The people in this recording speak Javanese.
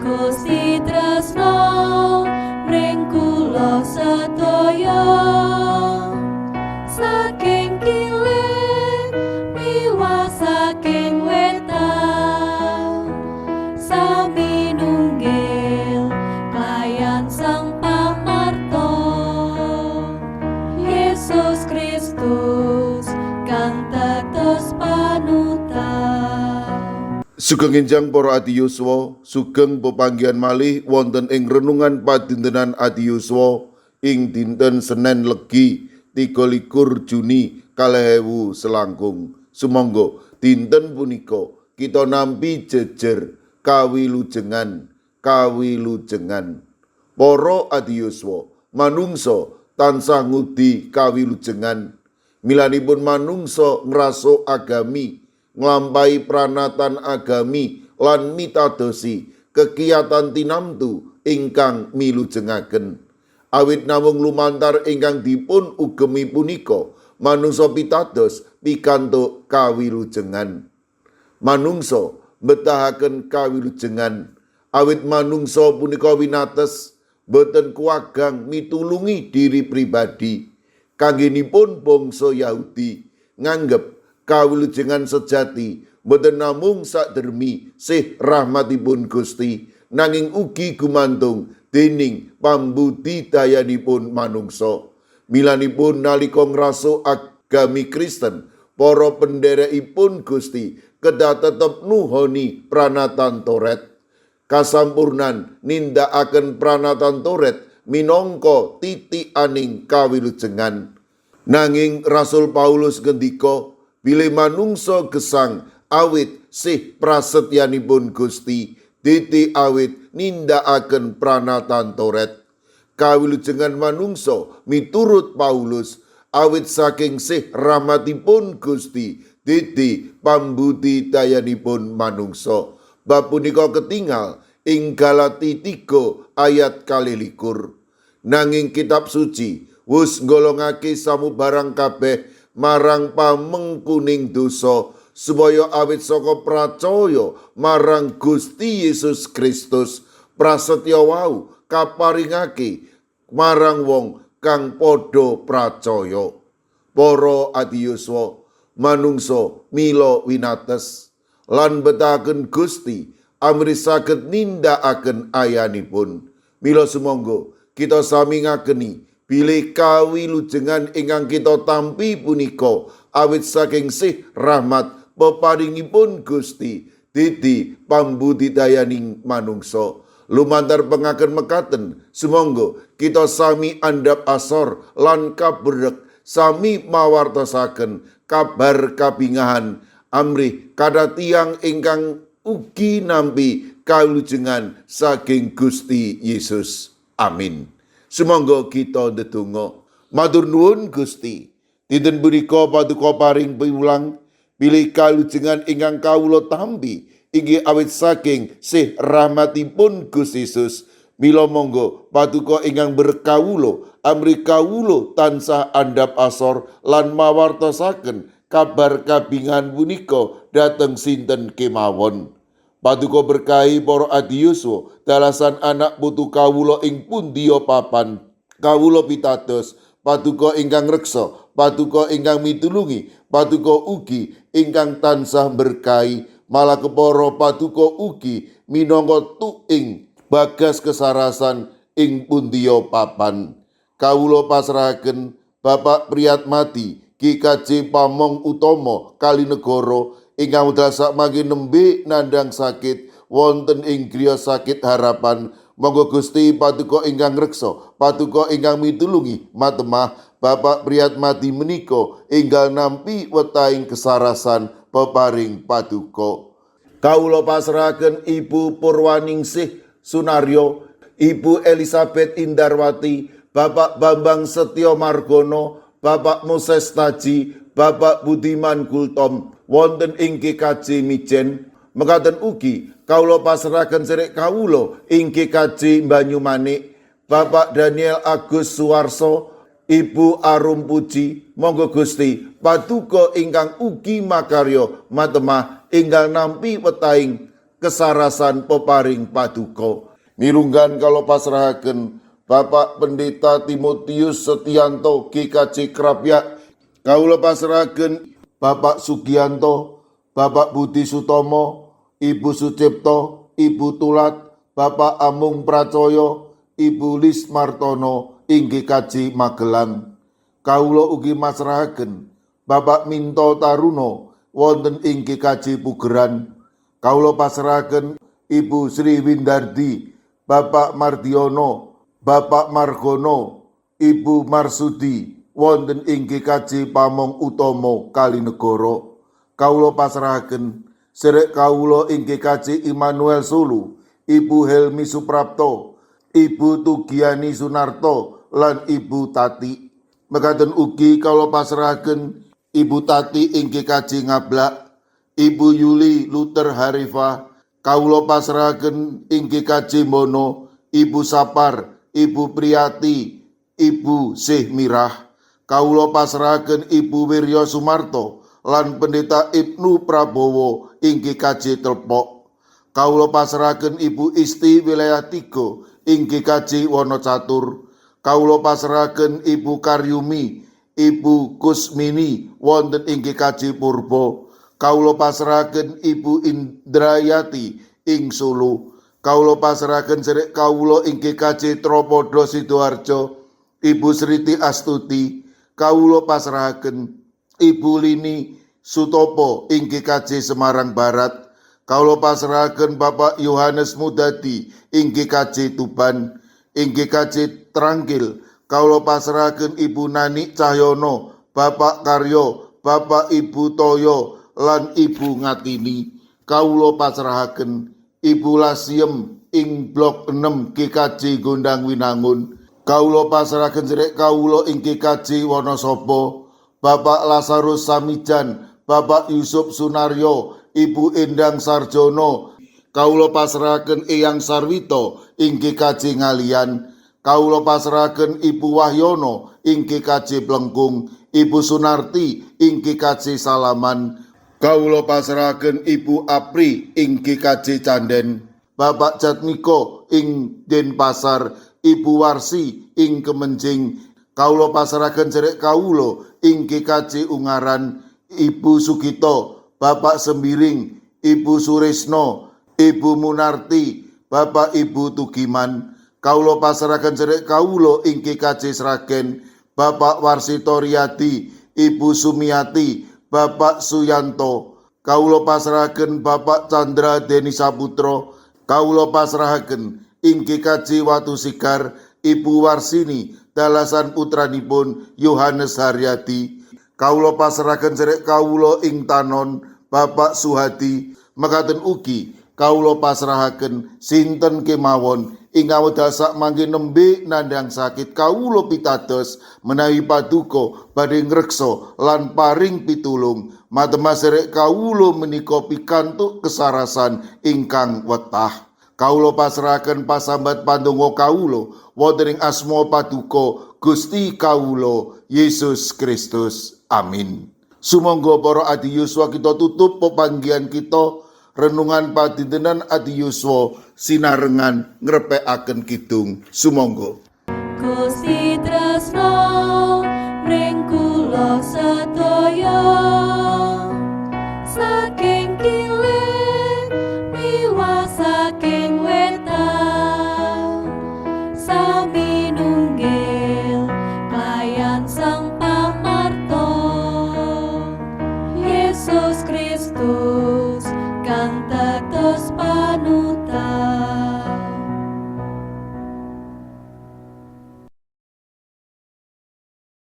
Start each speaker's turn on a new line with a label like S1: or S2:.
S1: Gusti tresna mring kula sedaya, saking kilen miwah saking wetan, sami nunggil klayan Sang Pamarta, Yesus Kristus kang dados panutan.
S2: Sugeng enjang para adi yuswa, sugeng pepanggihan malih wonten ing renungan padintenan adi yuswa ing dinten Senen Legi 23 Juni 2021. Sumangga dinten punika kita nampi jejer kawilujengan, kawilujengan. Para adi yuswa, manungsa tansah ngudi kawilujengan. Milanipun manungsa ngrasuk agami, nglampahi pranatan agami lan mitadosi kekiyatan tinamtu ingkang milujengaken. Awit namung lumantar ingkang dipun ugemi punika manungsa pitados pikantuk kawilujengan. Manungsa mbetahaken kawilujengan awit manungsa punika winates, boten kuwagang mitulungi diri pribadi. Kanggenipun bangsa Yahudi nganggep kawilujengan sejati boten namung sakdermi sih rahmatipun Gusti, nanging ugi gumantung dening pambudidayanipun manungsa. Milanipun nalika ngrasuk agami Kristen, para penderekipun Gusti kedah tetep nuhoni pranatan Toret. Kasampurnan nindakaken pranatan Toret minangka titikaning kawilujengan. Nanging Rasul Paulus ngendika bilih manungsa gesang awit sih prasetyanipun Gusti, dadi awit nindakaken pranatan Toret. Kawilujengan manungsa miturut Paulus awit saking sih rahmatipun Gusti, dadi pambudidayanipun manungsa. Bab punika ketingal ing Galati 3 ayat 22. Nanging kitab suci wus nggolongake samubarang kabeh marang pamengkuning dosa, supaya awit saka pracaya marang Gusti Yesus Kristus prasetya wau kaparingake marang wong kang padha pracaya. Para adiyuswa, manungsa mila winates lan betahaken Gusti amrih saged nindakaken ayanipun. Mila sumangga kita sami ngakeni bilih kawilujengan ingkang kita tampi punika awit saking sih rahmat peparingipun Gusti, dadi pambudidayaning manungsa. Lumantar pengaken mekaten, sumangga kita sami andhap asor lan kaberek, sami mawartosaken kabar kabingahan amrih kathah tiyang ingkang ugi nampi kawilujengan saking Gusti Yesus. Amin. Sumangga kita ndedonga. Matur nuwun Gusti. Dinten punika paduka paring piwulang bilih kawilujengan ingkang kawula tampi inggih awit saking sih rahmatipun Gusti Yesus. Mila monggo paduka ingkang berkawula amrih kawula tansah andhap asor lan mawartosaken kabar kabingahan punika dhateng sinten kemawon. Paduka berkahi para adiyuswa dalasan anak putu kawula ing pundiya papan. Kawula pitados paduka ingkang reksa, paduka ingkang mitulungi, paduka ugi ingkang tansah berkahi, malah kepara paduka ugi minangka tuing bagas kesarasan ing pundiya papan. Kawula pasrahaken Bapak Priyatmadi GKJ Pamong Utomo Kalinegoro ingkang wekdal sakmangke nembe nandhang sakit wonten ing griya sakit Harapan. Monggo Gusti paduka ingkang reksa, paduka ingkang mitulungi matemah Bapak Priyatmadi menika enggal nampi wetahing kesarasan peparing paduka. Kawula pasrahaken Ibu Purwaningsih Sunaryo, Ibu Elizabeth Indarwati, Bapak Bambang Setyo Margono, Bapak Moses Taji, Bapak Budiman Gultom wonten ing GKJ Mijen. Mekaten ugi kawula pasrahaken sedherek kawula ing GKJ Banyumanik, Bapak Daniel Agus Suwarso, Ibu Arum Puji. Monggo Gusti paduka ingkang ugi makarya matemah enggal nampi wetahing Kesarasan peparing paduka. Mirunggan kawula pasrahaken Bapak Pendeta Timotius Setianto GKJ Krapyak. Kawula pasrahaken Bapak Sugianto, Bapak Budi Sutomo, Ibu Sucipto, Ibu Tulat, Bapak Amung Pracoyo, Ibu Lis Martono ing GKJ Magelang. Kawula ugi masrahaken Bapak Minto Taruno wonten ing GKJ Pugeran. Kawula pasrahaken Ibu Sri Windardi, Bapak Mardiono, Bapak Margono, Ibu Marsudi wonten ing GKJ Pamong Utomo Kalinegoro. Kawula pasrahaken serek kawula ing GKJ Immanuel Solo, Ibu Helmi Suprapto, Ibu Tugiani Sunarto lan Ibu Tati. Mekaten ugi kawula pasrahaken Ibu Tati ing GKJ Ngablak, Ibu Yuli Luther Harifah, kawula pasrahaken ing GKJ Mono, Ibu Sapar, Ibu Priyati, Ibu Sih Mirah. Kawula pasrahaken Ibu Wirya Sumarto lan Pendeta Ibnu Prabowo ing GKJ Telpok. Kawula pasrahaken Ibu Isti Wilayah 3 ing GKJ Wonocatur. Kawula pasrahaken Ibu Karyumi, Ibu Kusmini wonten ing GKJ Purbo. Kawula pasrahaken Ibu Indrayati ing Solo. Kawula pasrahaken serek kawula ing GKJ Tropodo Sidoarjo, Ibu Sriti Astuti. Kawula pasrahaken Ibu Lini Sutopo ing GKJ Semarang Barat. Kawula pasrahaken Bapak Yohanes Mudadi ing GKJ Tuban. Ing GKJ Trangkil kawula pasrahaken Ibu Nani Cahyono, Bapak Karyo, Bapak Ibu Toyo lan Ibu Ngatini. Kawula pasrahaken Ibu Lasiem ing Blok 6 GKJ Gondang Winangun. Kawula pasrahaken serek kawula ing GKJ Wonosobo, Bapak Lazarus Samijan, Bapak Yusuf Sunaryo, Ibu Endang Sarjono. Kawula pasrahaken Eyang Sarwito ing GKJ Ngalian. Kawula pasrahaken Ibu Wahyono ing GKJ Plengkung, Ibu Sunarti ing GKJ Salaman. Kawula pasrahaken Ibu Apri ing GKJ Canden, Bapak Jatmiko ing Denpasar, Ibu Warsi ing Kemenjing. Kawula pasrahaken cerek kawula ing GKJ Ungaran, Ibu Sugito, Bapak Sembiring, Ibu Suresno, Ibu Munarti, Bapak Ibu Tugiman. Kawula pasrahaken cerek kawula ing GKJ Sragen, Bapak Warsito Riyadi, Ibu Sumiati, Bapak Suyanto. Kawula pasrahaken Bapak Chandra Deni Saputra. Kawula pasrahaken ing GKJ Watu Sigar, Ibu Warsini dalasan putranipun Yohanes Haryadi. Kawula pasrahaken cerek kawula ing Tanon, Bapak Suhadi. Mekaten ugi kawula pasrahaken sinten kemawon ing wekdal sakmangke nembe nandhang sakit kawula pitados menawi paduka badhe ngreksa lan paring pitulung. Matemah serek kawula menika pikantuk kesarasan ingkang wetah. Kawula pasrahaken pasambat pandonga kawula wonten ing asma paduka Gusti kawula Yesus Kristus. Amin. Sumangga para adi yuswa kita tutup pepanggihan kita renungan padintenan adi yuswa sinarengan ngrepekaken kidung. Sumangga.
S1: Gusti tresno mring kula sedaya, saking kilen miwah saking wetan, sami nunggil klayan Sang Pamarta, Yesus Kristus kang